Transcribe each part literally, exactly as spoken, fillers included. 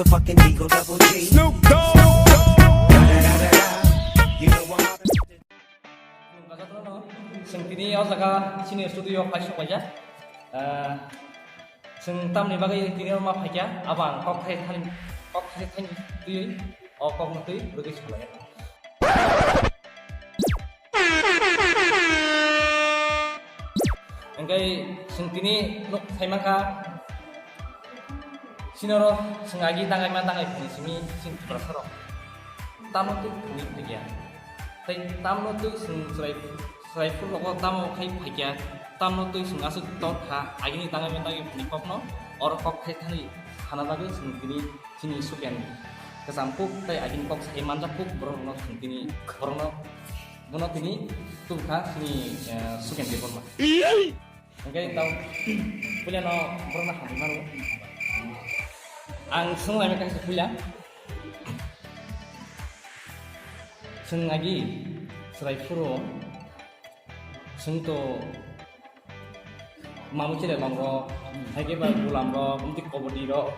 Fucking Eagle Double G. Snoop Dogg. Chwng tini o jaga chini studio phai sok paijak. Ah, chwng tamni bagwi tini o ma phaikya, abo ang kok thai thani, kok thai thani twiwi o kokno twi rwgwi salai. Hingke chwng tini nuk sai mankha, sinoro chwng agi tangai ma tangai phai simi chwng Tiprasa rok. Tamo twi phunui phaiya. Tei tamno twi chwng chwrai, chwrai phuru rogo tamo khai phaikya, tamno twi chwng aswk tongkha, agini tangai ma tangai phunui kokno, oro kok khai thani sana bagwi chwng tini chini suken kwcham kuk tei agini kok sai manjak kuk borok rokno chwng tini borokno bono tini tubukha chini, eh, suken Debbarma. Hingke tamo puilano borokno hambai mano. Ang swnglai kaisa puila. Chwng agi chwrai phuru chwng to mamu chile long rok, hai khe ba gulam rok, amtwi kobodi rok,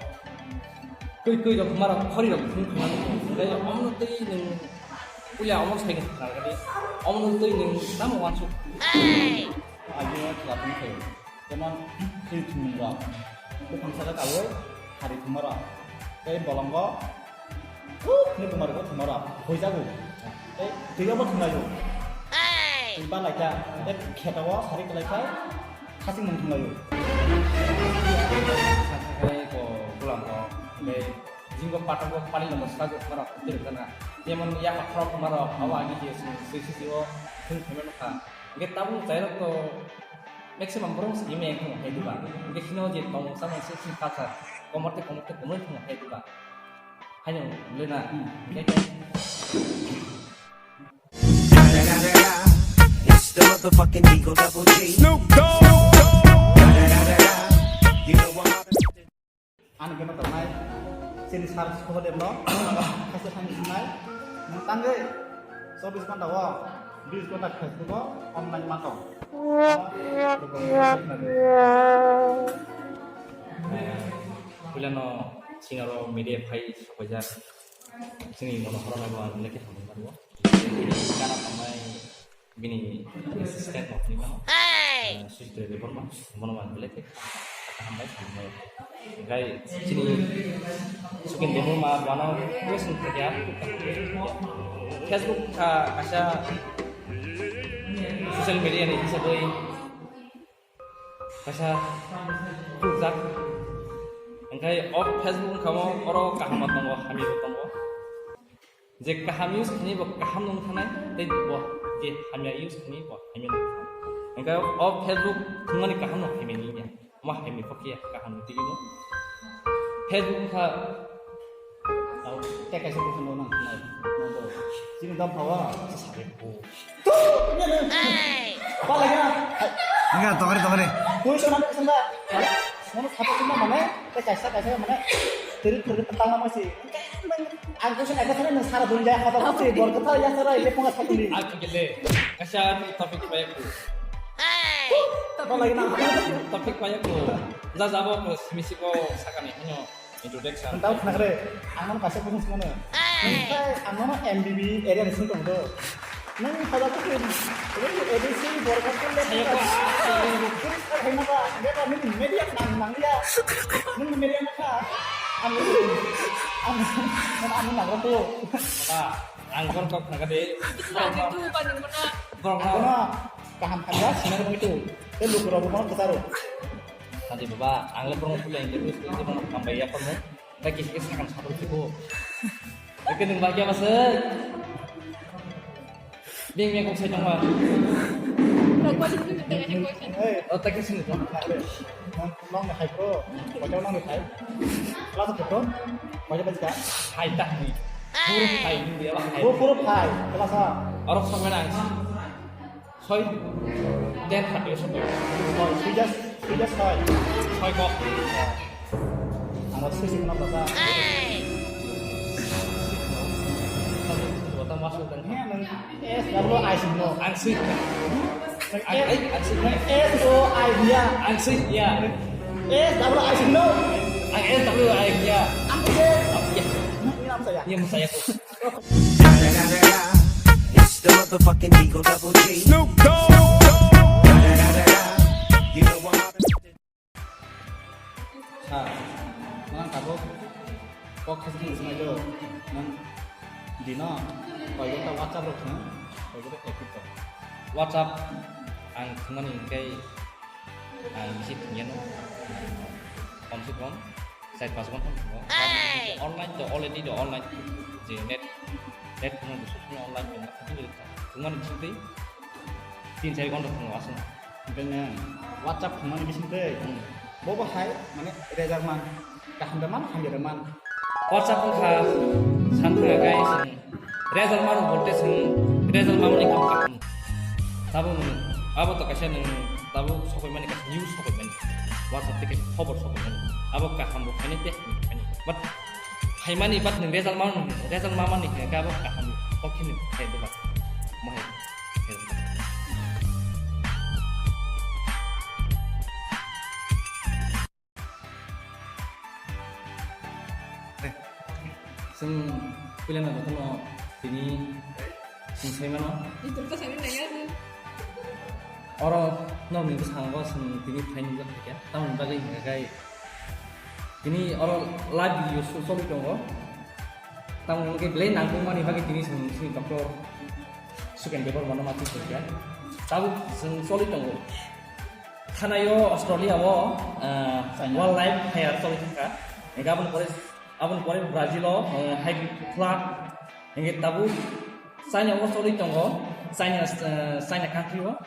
kwi kwi rok, ma rok, khori rok, thung thung rok, tei omo twi nwng puila omo sai khe thang khe, omo twi nwng tamo wansuk. Agini o thwla thung khe, jemon, chini thwngmung rok, buphang saka kawi, hari thwngma rok, tei bolongo, Ni bumar ko thumara, hoijago. Tei twiyobo thumlaio. Twi ba laika, tei khetao sari kwlai khai, khasing mung thumlaio. Sakai ko bulam ko, tei jinggo patok ko pali lomo sago thumara, tei kana. Jemon ya patok thumara, awa agi je sing, sing, sing, sing, o, thung thumeno kha. Hingke tabuk chairok to maximum borok se email thung hai diba. Hingke hino je tong samung se sing culture, komor te komor te komor thung hai diba. Haino, lena, hmm, hingke ke. It's the motherfucking Eagle Double G. Snoop Dogg. You know I'm Ani khe no tongnai, chini sir Sukhadevno, khaisa thani sinai, nwng tangwi chobbish ghonta o, bis ghonta Facebook o online ma tong. Puilano sinaro media phai sokoijak, chini mono horoknai bo ang lekhe thangwi mano. Gana tongmai. Bini assistant rok hinwi mano. Hey! Eh, Sujit Debbarma, bono man belai khe kaham bai hambai. Hingkai chini Suken Debbarma bono question khaikha. Facebook kha kaisa social media ni hisabwi kaisa khulukjak. Hingkai o Facebook wngkha mo oro kaham tongo, hamya tongo. Je kaham use khainai bo kaham nung thanai, tei bo je hamya use khainai bo hamya nung thanai. Hingke o Facebook thwngmani kaham no hamya ni ya. Omo hamya kok ya kaham ni tigi no. Facebook wngkha tei kaisa bwkhano nang thanai. Chini dopha o. Sa sabe bo. Hey! Pala ya. Enggak, tongari, tongari. Koi sana sana. Sana satu cuma mana? Tei kaisa kaisa mane twrwi twrwi tangna masi. Ang khe sini khe sini sara dunia kata masi bor kata ya sara ile punga sakuni. Ang kile. Kaisa topic bai ku. Hey! Apa lagi na? Topic bai ku. Ja jabo ko simisi ko sakani hino introduction. Tau khna kre. Ang kaisa kusun sini. Hey! Ang no M B B area ni sini tong do. Nang pada ko ni, ini edisi borok ko le. Ayo, ko. Ini apa? Ini apa? Ini media nang nang ya. Ini media apa? Anu, anu, anu nang ko. Ba, ang borok ko khaga de. Itu kan itu bukan yang mana? Borok ko. Kaham khaga, sinar mo itu. Te lu kuro mo ko taro. Tadi baba, ang le borok ko le interview, itu borok kambai ya ko mo. Tei kisa kisa sakang satung siko. Oke, nwng bagya bwswk. Bini mekong sai tongma. Hey. O, tei kisa nwng. Nang, nang ni hai bro. Kota nang ni hai. Kelas berapa? Kota berapa? Hai tah ni. Puro hai ni dia lah hai. Oh, puro hai. Kelas a. Orok sampai nang. Soi, ten thirty o soi. Soi, sui just, sui just soi. Soi kok. Ang sui sui kenapa, Kak? Kota masuk dan. Ini yang S W I sih, no? Ang sui. Ang, ang, ang sui. S O I dia. Ang sui, ya. S W I sih, no? Ang S W I, ya. Ang sih. Ini masaya ko. It's the motherfucking Eagle Double G. Snoop Dogg. Sir, nang tabuk kok khe thung swnai do. Nang dino koyekta WhatsApp rok thung, koyekta active tong. WhatsApp ang thumani hingkai ang bisi thungyano. Kom se kom side pas gon thung. Online to already do online. Je net net thung do sukni online to thungmani bising tei tin sari gonta thung asung. Bene WhatsApp thumani bising tei bobo hai mane rejar man kaham da man hamya da man. WhatsApp wngkha santhang kai sung rejar man bolte sung rejar mamani kam kaham. Tabo nung abo to kaisa nung tabo sokoi mani kaisa news sokoi mani WhatsApp tei kaisa khobor sokoi mani abo kaham bo khaini tei hamya khaini but phaimani but nung rejar mamani rejar mamani hingka abo kaham kok khini khe de ba. Mohai. Sung puilana jotono tini sung saimano. Itu tuh saya nanya sih. Oro nokni bwskango sung tini phaini jak khe tamoni bagwi hingka kai tini oro live video shoot choli tongo. Tamoni hingke belai nangkukmani bagwi tini sung sini doctor Suken Debbarmano ma twi kha. Tabuk sung choli tongo. Thanaio Australia o ah, China. Wildlife Fair choli thangkha. Hingke aboni pore aboni pore Brazil o ah, Hike Club. Hingke tabuk China o choli tongo. China ah, China country o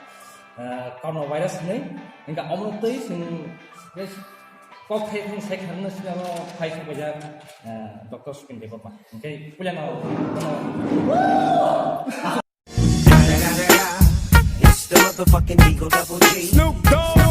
ah, coronavirus hinwi. Hingke omono twi sung kok thai thung sai kharno sinalo phai khabaijak ah, doctor Suken Debbarma. Hingke puilano It's the motherfucking Eagle Double G. Snoop Dogg.